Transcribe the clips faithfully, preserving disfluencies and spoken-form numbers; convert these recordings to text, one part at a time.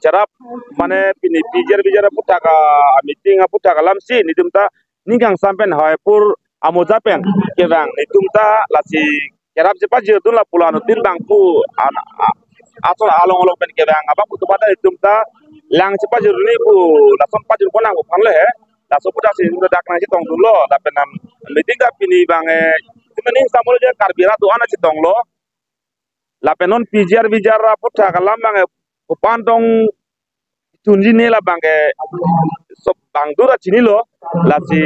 Cherap mane pini P G R V G R aphuthak a meeting aphuthak alamsi netum ta ning kangsam pen Hawaipur amoja pen kevang netum ta lasi cherap chepajirdun la pulo anuttin bangphu an a- ason along along pen kevang abangphu atum ta netum ta lang chepajirdunji pu lason pajir konang pu aphan le he. Laso aphuthak si netum dak nangchetongdunlo lapen an meeting ta pini bang eh, netum ning samolo je Karbi rat do-an chetonglo. Lapen non P G R V G R aphuthak alam bang eh, kopan tong chunji ne la bang eh, so bang dura chinilo. Lasi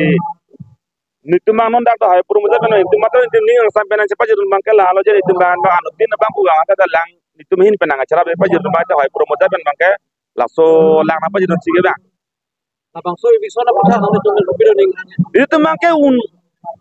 netum bang non dak ta Hawaipur amoja pen netum matro netum ning kangsam pen nangchepajirdun bang ke lalo je netum bang bang anuttin bangphu bang ta lang netum ahin pen nangcherap pajirdun bang ta Hawaipur amoja pen bang ke laso lang nangpajirdunsi kevang. Labangso eviction aphuthak nangtum kopilo ning? Netum bang ke un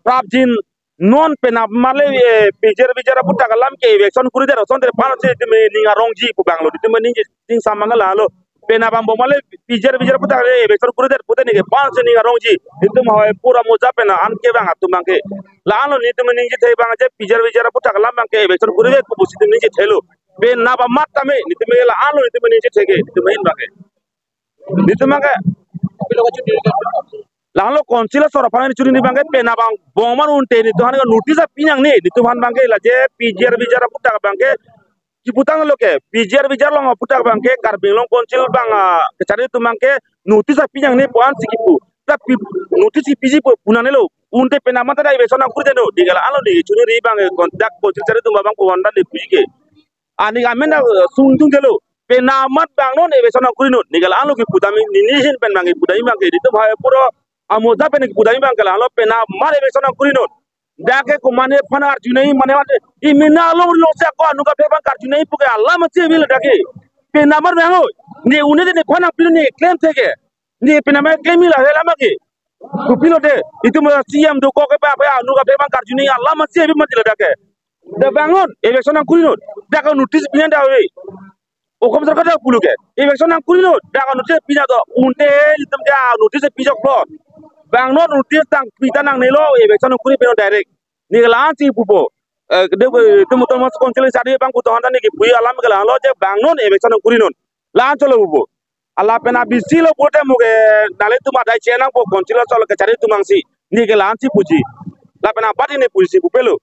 prapjin non penap male eh, P G R V G R aphuthak alam ke eviction kuridet asonte aphansi netum ning arongji pu banglo. Netum ningje ning samang lalo. Penap angbong male P G R V G R aphuthak le eviction kuridet pute neke aphansi ning arongji. Netum Hawaipur amoja pen an kevang atum bang ke. La-anlo netum ningje thek bang je P G R V G R aphuthak alam bang ke eviction kuridet pu pusi netum ningje theklo. Penap amat tame netum la-anlo netum ningje thek ke netum ahin bang ke. Netum bang ke. Kopilo kachini? Lahelo council asor aphan chuni bang ke penap angbong mar unte netum aphan notice pi nangne netum aphan bang ke la je P G R V G R aphuthak bang ke kiputanglo ke P G R V G R along aphuthak bang ke Karbi Anglong Council bang ah, kachari atum bang ke notice pi nangne pu ansi kipu. Ta pi notice piji pu pu nangnelo. Unte penap amat ta eviction nangkuridet no. Neke la-anlo ne chuniri bang eh, kon dak council kachari atum bang pu wan dan ne puji ke. Ani amen da sungdung delo. Penap amat bang non eviction nangkurinon. Neke la-anlo kipu tame nini ahin pen bang kipu tame bang ke netum Hawaipur amoja pen kipu tame bang ke lalo penap amat eviction nangkurinon. Dak ke komatne aphan arjunei mane mane. Imina along alongsi ako anut kaprek bang karjunei pu ke alam achi avelo dak ke. Penap amat bang o. Ne une de nephan nangpilo ne claim thek ke. Ne penap amat claim ila hela ma ke. Kopilo de. Itum C M dokok ke pa pa anut kaprek bang karjunei alam achi avi mati lo dak ke. Da bang non eviction nangkurinon. Dak notice pi nang da ave. Okom sorkar dak pulo ke. Eviction nangkurinon. Dak notice pi nang do. Unte netum ke notice pijoklo. Bang non notice tang pi ta nangnelo eviction nangkuri pinon direct. Neke la-ansi pupo. Eh, de, eh, netum motor mas council sari bang kutohan ta ne kipu alam ke lalo je bang non eviction nangkurinon. La-an cholo pupo. Ala pen abisi lo pute mo ke nelitum adai chenangpo council asor kachari atum bangsi. Neke la-ansi puji. Lapen abat ne puji pupelo.